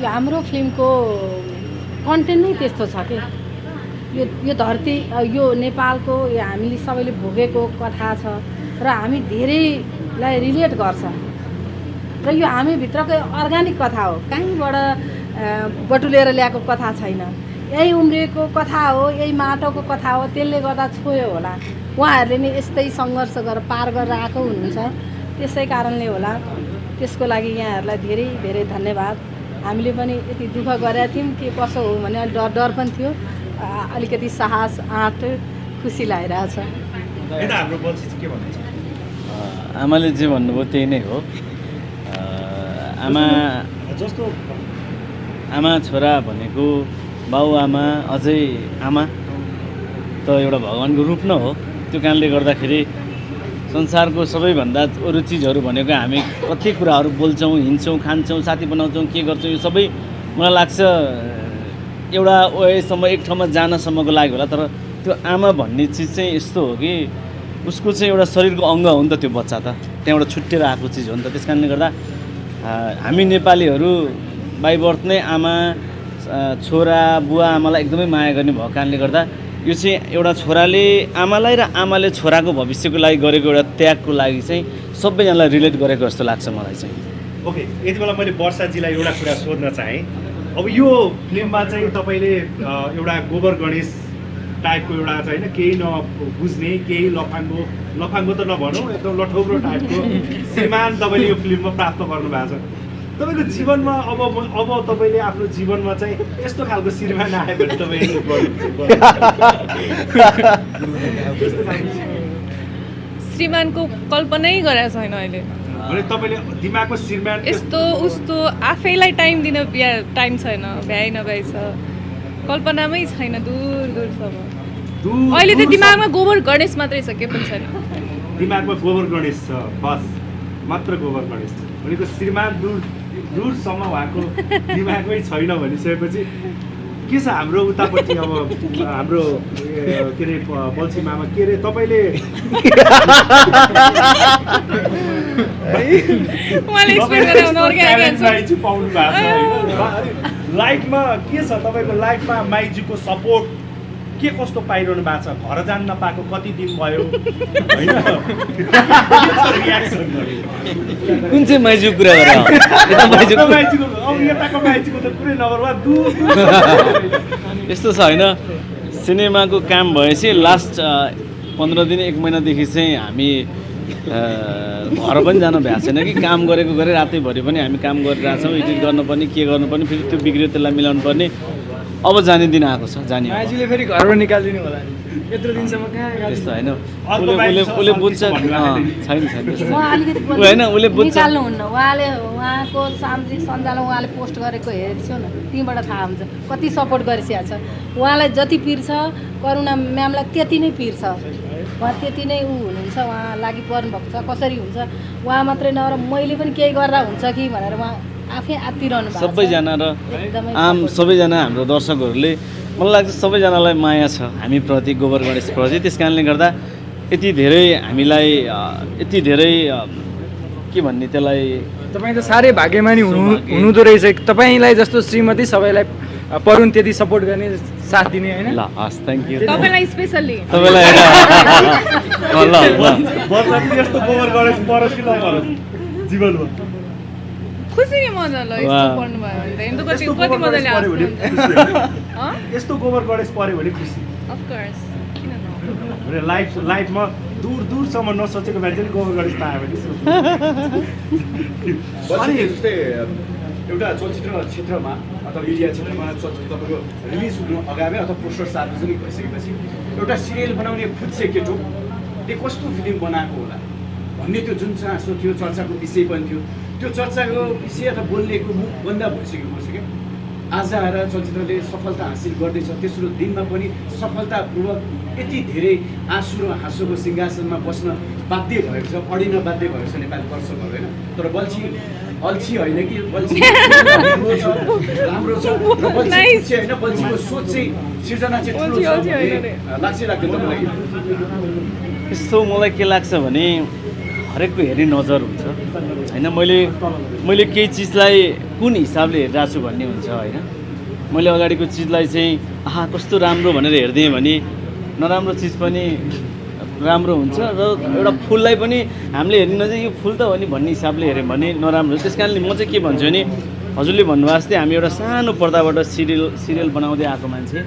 यो हाम्रो फिल्मको कन्टेन्ट नै त्यस्तो छ कि यो धरती यो नेपालको यो हामीले सबैले भोगेको कथा छ र हामी धेरैलाई रिलेट गर्छ र यो हामीभित्रको अर्ग्यानिक कथा हो, कहीँबाट बटुलेर ल्याएको कथा छैन। यही उम्रिएको कथा हो, यही माटोको कथा हो, त्यसले गर्दा छोयो होला। उहाँहरूले नि यस्तै सङ्घर्ष गरेर पार गरेर आएको हुनुहुन्छ, त्यसै कारणले होला। त्यसको लागि यहाँहरूलाई धेरै धेरै धन्यवाद। हामीले पनि यति दुःख गरेका थियौँ के कसो हो भने अलि डर पनि थियो, अलिकति साहस आँट खुसी लागिरहेछ। आमाले जे भन्नुभयो त्यही नै हो। आमा छोरा भनेको बाउआमा अझै आमा त एउटा भगवान्को रूप न हो। त्यो कारणले गर्दाखेरि संसारको सबैभन्दा अरू चिजहरू भनेको हामी कति कुराहरू बोल्छौँ, हिँड्छौँ, खान्छौँ, साथी बनाउँछौँ, के गर्छौँ, यो सबै मलाई लाग्छ एउटा ओएसम्म एक ठाउँमा जानसम्मको लागि होला। तर त्यो आमा भन्ने चिज चाहिँ यस्तो हो कि उसको चाहिँ एउटा शरीरको अङ्ग हो नि त त्यो बच्चा, त त्यहाँबाट छुट्टिएर आएको चिज हो नि त। त्यस कारणले गर्दा हामी नेपालीहरू बाई बर्थ नै आमा छोरा बुवा आमालाई एकदमै माया गर्ने भएको कारणले गर्दा यो चाहिँ एउटा छोराले आमालाई र आमाले छोराको भविष्यको लागि गरेको एउटा त्यागको लागि चाहिँ सबैजनालाई रिलेट गरेको जस्तो लाग्छ मलाई चाहिँ। ओके, यति बेला मैले वर्षाजीलाई एउटा कुरा सोध्न चाहेँ। अब यो फिल्ममा चाहिँ तपाईँले एउटा गोबर गणेश टाइपको एउटा चाहिँ होइन, केही नबुझ्ने, केही लफाङ्गो त नभनौँ, एकदम लठौरो टाइपको श्रीमान तपाईँले यो फिल्ममा प्राप्त गर्नुभएको छ। तपाईँको जीवनमा अब तपाईँले आफ्नो जीवनमा चाहिँ यस्तो खालको श्रीमान आयो भने तपाईँ श्रीमानको कल्पनै गरेको छैन अहिले। तपाईँले दिमागको श्रीमान यस्तो उस्तो आफैलाई टाइम दिन टाइम छैन, भ्याइ नभ्याइ छ, कल्पनामै छैन, दूर दूरसम्म। अहिले त दिमागमा गोबर गणेश मात्रै छ, के पनि छैन। दिमागमा गोबर गणेश छ, बस मात्र गोबर गणेश भनेको श्रीमान दूरसम्म उहाँको दिमागमै छैन भनिसकेपछि के छ हाम्रो उतापट्टि। अब हाम्रो के अरे बल्छी मामा के अरे तपाईँले पाउनु भएको छ लाइफमा, के छ तपाईँको लाइफमा माइजूको सपोर्ट के कस्तो पाइरहनु भएको छ? घर जान नपाएको कति दिन भयो होइन? कुन चाहिँ माइजू कुरा गरेर यस्तो छ होइन। सिनेमाको काम भएपछि लास्ट 15 दिन 1 महिनादेखि चाहिँ हामी घर पनि जानु भएको छैन कि काम गरेको गरे रातैभरि पनि हामी काम गरिरहेछौँ, एडिट गर्नुपर्ने के गर्नुपर्ने, फेरि त्यो बिग्रियो त्यसलाई मिलाउनु पर्ने। अब जाने दिन आएको छ, जाने माइजूले फेरि घरबाट निकालिदिनु होला यत्रो दिनसम्म कहाँ त्यस्तो होइन। उसले बुझ्छ छैन होइन, उसले निकाल्नुहुन्न। उहाँको सामाजिक सञ्जालमा उहाँले पोस्ट गरेको हेर्छु न, त्यहीँबाट थाहा हुन्छ कति सपोर्ट गरिसकेको छ। उहाँलाई जति पिर्छ करुणा म्यामलाई त्यति नै पिर्छ, उहाँ त्यति नै हुनुहुन्छ, उहाँ लागि पर्नुभएको छ। कसरी हुन्छ उहाँ मात्रै नभएर मैले पनि केही गरेर हुन्छ कि भनेर उहाँ आफै आत्तिरहनु भएको छ। सबैजना र आम सबैजना हाम्रो दर्शकहरूले मलाई लाग्छ सबैजनालाई माया छ हामीप्रति, गोबर गणेशप्रति। त्यस कारणले गर्दा यति धेरै हामीलाई यति धेरै के भन्ने त्यसलाई, तपाईँ त साह्रै भाग्यमानी हुनुहुँदो रहेछ। तपाईँलाई जस्तो श्रीमती सबैलाई परुन त्यति सपोर्ट गर्ने साथ दिने होइन। ल हस्, थ्याङ्क यू। तपाईँलाई स्पेसल्ली तपाईँलाई यस्तो गोबर गणेश परोस् कि नपरोस् जीवनमा खुसी नि मजालाई यस्तो पढ्नु भयो भने त हेर्नु कति मजाले आउँछ। यस्तो गोबर गणेश पऱ्यो भने खुसी अफ कोर्स, किन न। लाइफमा दूरसम्म नसोचेको मान्छे गोबर गणेश पायो भने जस्तै एउटा चलचित्र क्षेत्रमा अथवा मिडिया क्षेत्रमा तपाईँको रिलिज हुनु अगावै अथवा पोस्टर सार्वजनिक भइसकेपछि एउटा सिरियल बनाउने खुद्से केटोले कस्तो फिल्म बनाएको होला भन्ने त्यो जुन चासो थियो, चर्चाको विषय पनि थियो, त्यो चर्चाको विषय अथवा बोल्नेको मुख बन्द भइसकेको छ क्या। आज आएर चलचित्रले सफलता हासिल गर्दैछ, तेस्रो दिनमा पनि सफलतापूर्वक यति धेरै आँसु र हाँसोको सिंहासनमा बस्न बाध्य भएको छ, अडिन बाध्य भएको छ नेपाली दर्शकहरू होइन। तर बल्छी अल्छी होइन कि बल्छी राम्रो छ र बल्छी होइन, बल्छीको सोच चाहिँ सिर्जना चाहिँ ठुलो छ लाग्छ। लाग्दैन तपाईँलाई यस्तो मलाई के लाग्छ भने हरेकको हेर्ने नजर हुन्छ होइन। मैले केही चिजलाई कुन हिसाबले हेरिरहेको छु भन्ने हुन्छ होइन। मैले अगाडिको चिजलाई चाहिँ आहा कस्तो राम्रो भनेर हेरिदिएँ भने नराम्रो चिज पनि राम्रो हुन्छ र एउटा फुललाई पनि हामीले हेरिन चाहिँ यो फुल त हो नि भन्ने हिसाबले हेऱ्यौँ भने नराम्रो हुन्छ। त्यस कारणले म चाहिँ के भन्छु भने हजुरले भन्नुभएको जस्तै हामी एउटा सानो पर्दाबाट सिरियल बनाउँदै आएको मान्छे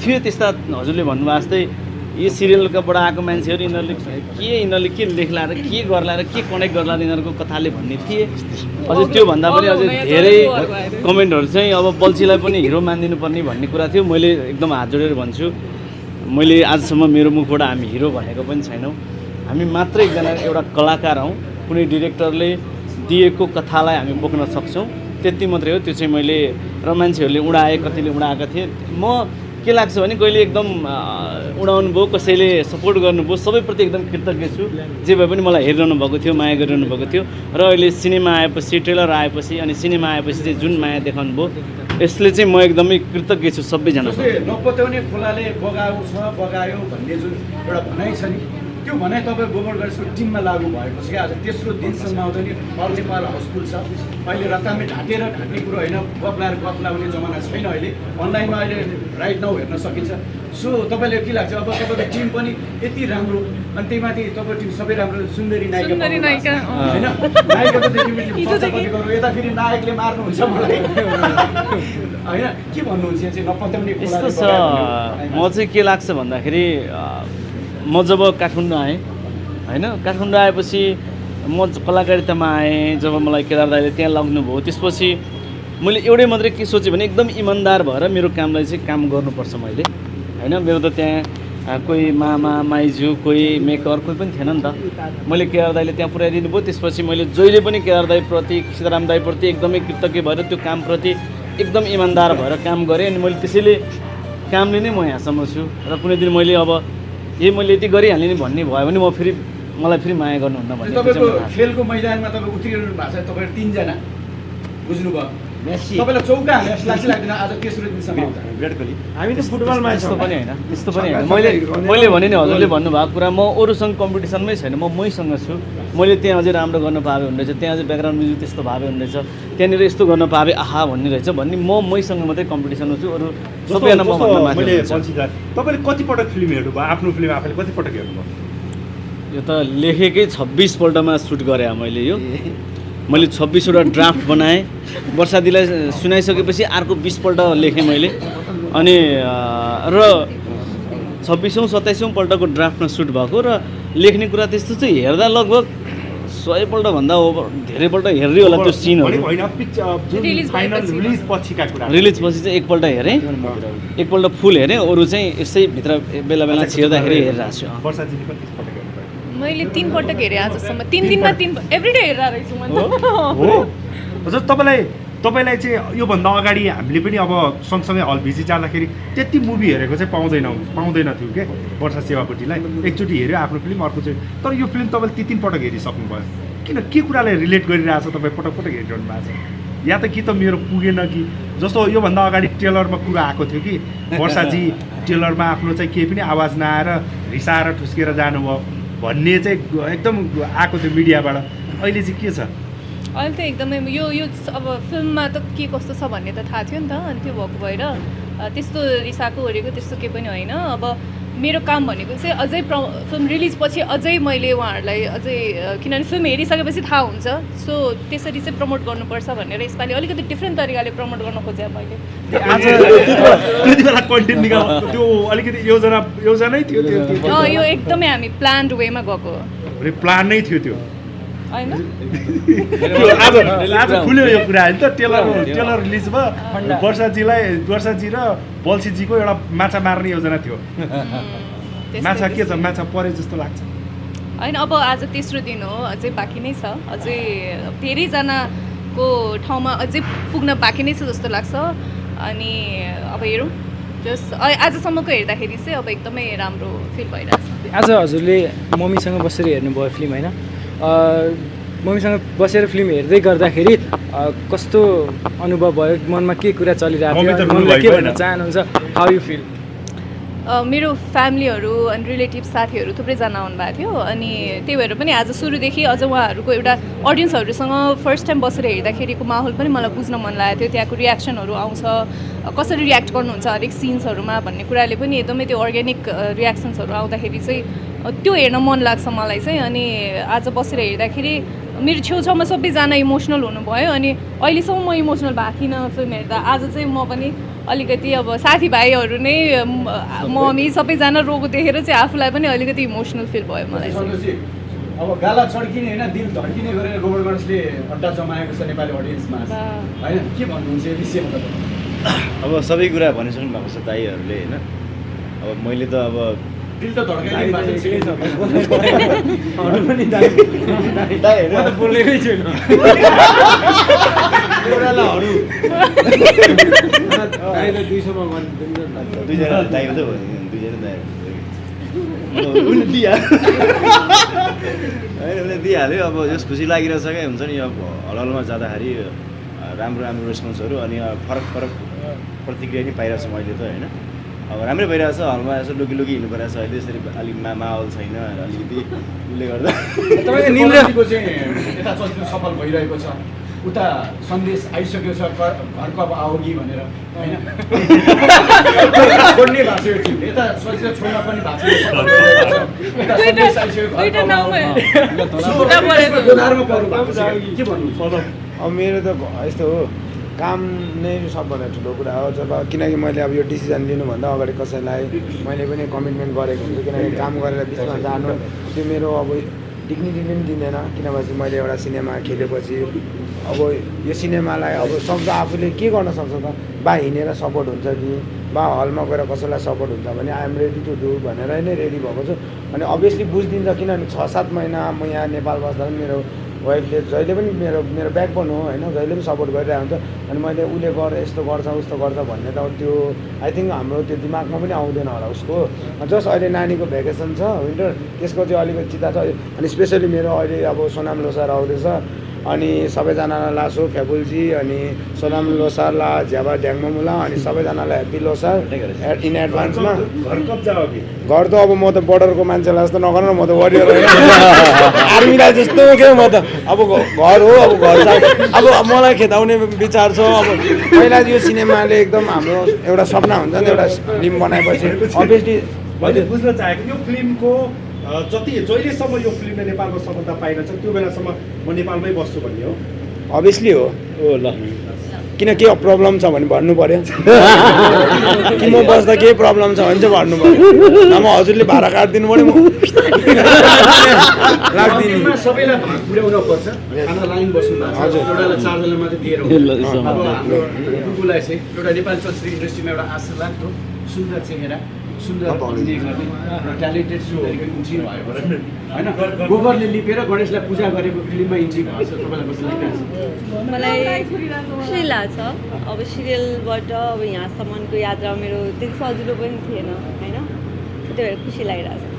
थियो। त्यस्ता हजुरले भन्नुभएको जस्तै यो सिरियलकाबाट आएको मान्छेहरू यिनीहरूले के लेख्ला र के गर्ला र के कनेक्ट गर्ला यिनीहरूको कथाले भन्ने थिए। अझै त्योभन्दा पनि अझै धेरै कमेन्टहरू चाहिँ अब बल्छीलाई पनि हिरो मानिदिनु पर्ने भन्ने कुरा थियो। मैले एकदम हात जोडेर भन्छु, मैले आजसम्म मेरो मुखबाट हामी हिरो भनेको पनि छैनौँ। हामी मात्र एकजना एउटा कलाकार हौँ। कुनै डिरेक्टरले दिएको कथालाई हामी बोक्न सक्छौँ, त्यति मात्रै हो। त्यो चाहिँ मैले र मान्छेहरूले उडाए, कतिले उडाएका थिए। म के लाग्छ भने कहिले एकदम उडाउनु भयो, कसैले सपोर्ट गर्नुभयो, सबैप्रति एकदम कृतज्ञ छु। जे भए पनि मलाई हेरिरहनु भएको थियो, माया गरिरहनु भएको थियो। र अहिले सिनेमा आएपछि, ट्रेलर आएपछि अनि सिनेमा आएपछि चाहिँ जुन माया देखाउनु भयो, यसले चाहिँ म एकदमै कृतज्ञ छु सबैजना। नपत्याउने खोलाले बगायो भन्ने जुन एउटा भनाइ छ नि, त्यो भनाइ तपाईँ गोबर गणेशको टिममा लागू भएपछि आज तेस्रो दिनसम्म आउँदा नि अल नेपाल हाउसफुल छ। अहिले रत्तामै ढाँटेर ढाँट्ने कुरो होइन, गफलाएर गफ लाउने जमाना छैन। अहिले अनलाइनमा अहिले राइट नाउ हेर्न सकिन्छ। सो तपाईँले के लाग्छ अब तपाईँको टिम पनि यति राम्रो अनि त्यही माथि तपाईँको टिम सबै राम्रो सुन्दरी नायिका होइन, नायिकाको देखि यता फेरि नायकले मार्नुहुन्छ मलाई होइन, के भन्नुहुन्छ चाहिँ नपत्याउने यस्तो छ। म चाहिँ के लाग्छ भन्दाखेरि म जब काठमाडौँ आएँ होइन, काठमाडौँ आएपछि म कलाकारितामा आएँ। जब मलाई केदार दाइले त्यहाँ लग्नुभयो, त्यसपछि मैले एउटै मात्रै के सोचेँ भने एकदम इमान्दार भएर मेरो कामलाई चाहिँ काम गर्नुपर्छ मैले होइन। मेरो त त्यहाँ कोही मामा माइजू कोही मेकर कोही पनि थिएन नि त। मैले केदार दाइले त्यहाँ पुर्याइदिनु भयो। त्यसपछि मैले जहिले पनि केदार दाइप्रति, सीताराम दाइप्रति एकदमै कृतज्ञ भएर त्यो कामप्रति एकदम इमान्दार भएर काम गरेँ। अनि मैले त्यसैले कामले नै म यहाँसम्म छु। र कुनै दिन मैले अब मैले यति गरिहालेँ नि भन्ने भयो भने मलाई फेरि माया गर्नुहुन्न भन्ने। तपाईँको खेलको मैदानमा तपाईँ उत्रिरहनु भएको छ, तपाईँहरू तिनजना बुझ्नुभयो। तपाईँलाई चौका हाल्ने जस्तो लाग्छ लाग्दैन आज तेस्रो दिनसम्म विराट कोहली? हामी त फुटबलमा त्यस्तो पनि होइन, त्यस्तो पनि होइन। मैले भने नि हजुरले भन्नुभएको कुरा, म अरूसँग कम्पिटिसनमै छैन, मैसँग छु। मैले त्यहाँ अझै राम्रो गर्न पाएँ हुने रहेछ, त्यहाँ अझै ब्याकग्राउन्ड म्युजिक त्यस्तो भावे हुने रहेछ, त्यहाँनिर यस्तो गर्न पाएँ आहा भन्ने रहेछ भन्ने मैसँग मात्रै कम्पिटिसनमा छु। अरू सबैजना मभन्दा माथि हुन्छ। तपाईँले कतिपटक फिल्म हेर्नुभयो? आफ्नो फिल्म आफैले कतिपटक हेर्नुभयो? यो त लेखेकै 26 पल्टमा सुट गरेँ मैले। मैले 26वटा ड्राफ्ट बनाएँ, वर्षादीलाई सुनाइसकेपछि अर्को 20 पल्ट लेखेँ मैले। अनि र 26औँ 27औँ पल्टको ड्राफ्टमा सुट भएको र लेख्ने कुरा त्यस्तो चाहिँ हेर्दा लगभग 100 पल्टभन्दा धेरैपल्ट हेर्दै होला त्यो सिनहरू। रिलिज पछि चाहिँ एकपल्ट हेरेँ, एकपल्ट फुल हेरेँ, अरू चाहिँ यसै भित्र बेला बेला छिर्दाखेरि हेरिरहेको छु। मैले 3 पटक हेरेँ आजसम्म, 3 दिनमा 3 एभ्रिडे हेरिरहेको छु मैले। हजुर तपाईँलाई चाहिँ योभन्दा अगाडि हामीले पनि अब सँगसँगै हल भिजिट जाँदाखेरि त्यति मुभी हेरेको चाहिँ पाउँदैनथ्यो क्या वर्षा सेवापट्टिलाई। एकचोटि हेऱ्यो आफ्नो फिल्म, अर्कोचोटि। तर यो फिल्म तपाईँले 3 पटक हेरिसक्नुभयो। किन के कुरालाई रिलेट गरिरहेको छ तपाईँ पटक पटक हेरिरहनु भएको छ? या त कि त मेरो पुगेन कि जस्तो योभन्दा अगाडि ट्रेलरमा कुरा आएको थियो कि वर्षाजी ट्रेलरमा आफ्नो चाहिँ केही पनि आवाज नआएर रिसाएर ठुस्केर जानुभयो भन्ने चाहिँ एकदम आएको थियो मिडियाबाट। अहिले चाहिँ के छ? अहिले त एकदमै यो अब फिल्ममा त के कस्तो छ भन्ने त थाहा थियो नि त। अनि त्यो भएको भएर त्यस्तो रिसाएको ओरेको त्यस्तो केही पनि होइन। अब मेरो काम भनेको चाहिँ अझै फिल्म रिलिज पछि अझै मैले उहाँहरूलाई अझै किनभने फिल्म हेरिसकेपछि थाहा हुन्छ, सो त्यसरी चाहिँ प्रमोट गर्नुपर्छ भनेर यसपालि अलिकति डिफ्रेन्ट तरिकाले प्रमोट गर्न खोजेँ मैले। आज त्यति बेला कन्टेन्ट निकाल्नु त्यो अलिकति योजनै थियो त्यो? यो एकदमै हामी प्लान्ड वेमा गएको प्लान नै थियो त्यो होइन। आज खुल्यो यो कुरा होइन त। टेलर रिलिज भयो, वर्षाजी र बल्छीजीको एउटा माछा मार्ने योजना थियो। माछा के छ? माछा परे जस्तो लाग्छ होइन। अब आज तेस्रो दिन हो, अझै बाँकी नै छ, अझै धेरैजनाको ठाउँमा अझै पुग्न बाँकी नै छ जस्तो लाग्छ। अनि अब हेरौँ, जस्ट आजसम्मको हेर्दाखेरि चाहिँ अब एकदमै राम्रो फिल भइरहेछ। आज हजुरले मम्मीसँग बसेर हेर्नुभयो फिल्म होइन? मम्मीसँग बसेर फिल्म हेर्दै गर्दाखेरि कस्तो अनुभव भयो? मनमा के कुरा चलिरहेको थियो? के भन्न चाहनुहुन्छ? How you feel? मेरो फ्यामिलीहरू अनि रिलेटिभ साथीहरू थुप्रैजना आउनुभएको थियो अनि त्यही भएर पनि आज सुरुदेखि अझ उहाँहरूको एउटा अडियन्सहरूसँग फर्स्ट टाइम बसेर हेर्दाखेरिको माहौल पनि मलाई बुझ्न मन लागेको थियो त्यहाँको रियाक्सनहरू आउँछ कसरी रियाक्ट गर्नुहुन्छ हरेक सिन्सहरूमा भन्ने कुराले पनि एकदमै त्यो अर्ग्यानिक रियाक्सन्सहरू आउँदाखेरि चाहिँ त्यो हेर्न मन लाग्छ मलाई चाहिँ अनि आज बसेर हेर्दाखेरि मेरो छेउछाउमा सबैजना इमोसनल हुनुभयो अनि अहिलेसम्म म इमोसनल भएको थिइनँ फिल्म हेर्दा आज चाहिँ म पनि अलिकति अब साथीभाइहरू नै मम्मी सबैजना रोगो देखेर चाहिँ आफूलाई पनि अलिकति इमोसनल फिल भयो मलाई चाहिँ अब गाला चड्किने होइन दिल धड्किने गरेर गोबर गणेशले अड्डा जमाएको छ नेपाली अडियन्समा होइन के भन्नुहुन्छ यो विषयमा अब सबै कुरा भनिसक्नु भएको छ दाइहरूले होइन अब मैले त अब दिल त धड्काइदिनु म त बोलेकै छैन दुईजना दाइ मात्रै भयो दुईजना दाइ उसले दिइहाल्यो अब जस खुसी लागिरहेछ क्या हुन्छ नि अब हलमा जाँदाखेरि राम्रो राम्रो रेस्पोन्सहरू अनि फरक फरक प्रतिक्रिया नि पाइरहेको छु मैले त होइन अब राम्रै भइरहेछ हलमा यसो लुकी लुकी हिँड्नु परिरहेछ अहिले यसरी अलिक माहौल छैन अलिकति उसले गर्दा तपाईँको निन्द्राको चाहिँ यता चलचित्र सफल भइरहेको छ उता सन्देश आइसकेको छ घरको अब आओगी भनेर होइन छोड्ने भएको छ यो टिम यता चलचित्र छोड्न पनि भएको छ सफल भइरहेको छ उता सन्देश आइसक्यो घरको दोधारमा पर्नु भएको छ के भन्नुहुन्छ अब मेरो त यस्तो हो काम नै सबभन्दा ठुलो कुरा हो जब किनकि मैले अब यो डिसिजन लिनुभन्दा अगाडि कसैलाई मैले पनि कमिटमेन्ट गरेको हुन्छु किनकि काम गरेर बिचमा जानु त्यो मेरो अब डिग्निटी पनि दिँदैन किनभने मैले एउटा सिनेमा खेलेपछि अब यो सिनेमालाई अब सक्छ आफूले के गर्न सक्छ त बा हिँडेर सपोर्ट हुन्छ कि बा हलमा गएर कसैलाई सपोर्ट हुन्छ भने आइएम रेडी टु डु भनेर नै रेडी भएको छु अनि अभियसली बुझिदिन्छ किनभने 6-7 महिना म यहाँ नेपाल बस्दा पनि मेरो वाइफले जहिले पनि मेरो ब्याकबोन हो होइन जहिले पनि सपोर्ट गरिरहेको हुन्छ अनि मैले उसले गर यस्तो गर्छ उस्तो गर्छ भन्ने त त्यो आई थिङ्क हाम्रो त्यो दिमागमा पनि आउँदैन होला उसको जस्ट अहिले नानीको भ्याकेसन छ विन्टर त्यसको चाहिँ अलिकति चिन्ता छ अनि स्पेसली मेरो अहिले अब सोनाम लोसार आउँदैछ अनि सबैजनालाई लासो फ्याबुलजी अनि सोनाम लोसार ला झ्याबा ढ्याङमुला अनि सबैजनालाई ह्याप्पी लोसार इन एडभान्समा घर त अब म त बोर्डरको मान्छेलाई जस्तो नगर म त वरियर होइन आर्मीलाई जस्तो के म त अब घर हो अब घर अब मलाई खेदाउने विचार छ अब पहिला यो सिनेमाले एकदम हाम्रो एउटा सपना हुन्छ नि एउटा फिल्म बनाएपछि अभियसली मैले बुझ्न चाहेको यो फिल्मको जहिलेसम्म यो फिल्मले नेपालमा सफलता पाइरहेछ त्यो बेलासम्म म नेपालमै बस्छु भन्ने हो अभियसली हो ल किन के प्रब्लम छ भने भन्नु पर्यो कि म बस्दा केही प्रब्लम छ भने चाहिँ भन्नु पर्यो म हजुरले भाडा काटिदिनु पऱ्यो म लाग्दिनँ सबैलाई भाग पुर्याउन पर्छ खाना लाइन बस्नु भएको छ एउटालाई 4 जना मात्रै दिएर अब हाम्रो कुकुलाई चाहिँ एउटा नेपाली चलचित्र इन्डस्ट्रीमा एउटा आशा लाग्दो सुन्दर चेहेरा सुन्दर अभिनय गर्ने ट्यालेन्टेड सुन्दरीको इन्ट्री भयो होइन गोबरले लिपेर गणेशलाई पूजा गरेको फिल्ममा इन्ट्री भएको छ तपाईँलाई कस्तो लागिरहेको छ मलाई खुसी लाग्छ अब सिरियलबाट अब यहाँसम्मको यात्रा मेरो त्यति सजिलो पनि थिएन होइन त्यही भएर खुसी लागिरहेको छ